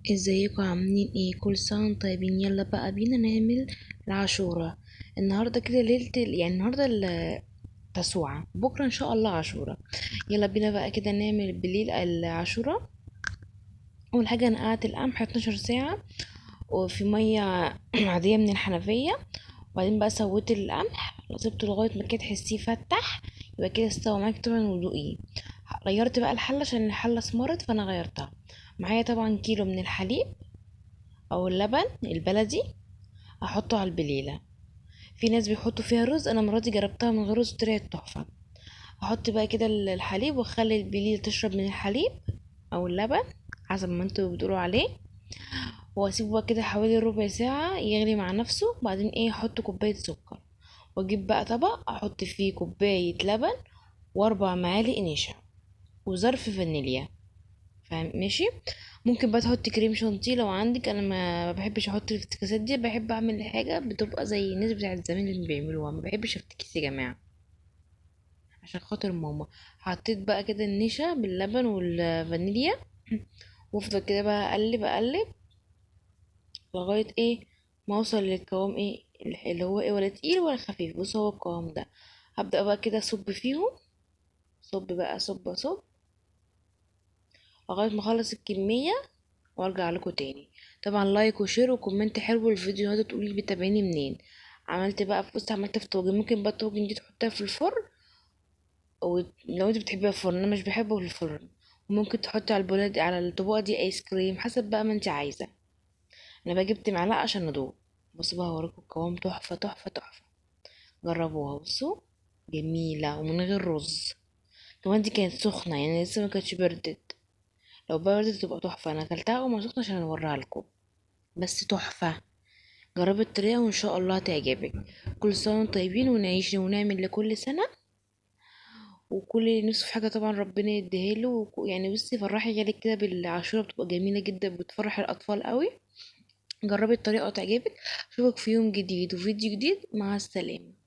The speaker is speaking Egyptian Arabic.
ازيكم عاملين ايه؟ كل سنة وانتم طيبين. يلا بقى بينا نعمل العاشوره النهارده كده، ليلة يعني النهارده التسوعه، بكره ان شاء الله عاشوره. يلا بينا بقى كده نعمل بالليل العاشوره. اول حاجة نقعت القمح 12 ساعة وفي مية عادية من الحنفية، وبعدين بقى سويت القمح، سبته لغاية ما كده تحسيه فتح، يبقى كده استوى معاكي طبعا ودوقيه. غيرت بقى الحلة عشان الحلة اسمرت فانا غيرتها. معايا طبعا كيلو من الحليب او اللبن البلدي احطه على البليله. في ناس بيحطوا فيها رز، انا مراتي جربتها من غير رز طلعت تحفة. احط بقى كده الحليب واخلي البليله تشرب من الحليب او اللبن حسب ما انتوا بتقولوا عليه، واسيبه بقى كده حوالي ربع ساعة يغلي مع نفسه. بعدين احط كوباية سكر، واجيب بقى طبق احط فيه كوباية لبن واربع معالق نشا وظرف فانيليا، فاهم؟ ماشي. ممكن بقى تحطي كريم شانتيه لو عندك، انا ما بحبش احط الافتكاسات دي، بحب اعمل حاجة بتبقى زي الناس بتاعت زمان اللي بيعملوها، ما بحبش افتكس يا جماعة عشان خاطر ماما. حطيت بقى كده النشا باللبن والفانيليا، وافضل كده بقى اقلب اقلب لغاية ما اوصل للقوام اللي هو ولا تقيل ولا خفيف. بصوا هو القوام ده. هبدا بقى كده اصب فيهم، صب بقى صب صب لغاية ما اخلص الكمية وارجع لكم تاني. طبعا like و share و comment حلو الفيديو هذا، تقولي لي بتابعيني منين. عملت بقى في بص، عملت في طاجن، ممكن بقى الطاجن دي تحطها في الفرن، ولو انت بتحبيها في الفرن، انا مش بحبه في الفرن. وممكن تحطي على البولاد على الطبقة دي ايس كريم حسب بقى ما انت عايزه. انا بقى جبت معلقه عشان ادوق. بصوا بقى هوريكم القوام تحفة تحفة تحفة، جربوها. بصوا جميلة ومن غير رز كمان، دي كانت سخنة يعني لسه ما كانتش بردت، لو بردت تبقى تحفة. انا اكلتها اول ما سخنة عشان اوريها لكم، بس تحفة. جربي الطريقة وان شاء الله هتعجبك. كل سنة وانتم طيبين، ونعيش ونعمل لكل سنة، وكل اللي نفسه في حاجة طبعا ربنا يديها له. بصي فرحي غالي كده بالعاشوره، بتبقى جميلة جدا، بتفرح الاطفال قوي. جربي الطريقة وتعجبك. اشوفك في يوم جديد وفيديو جديد. مع السلامة.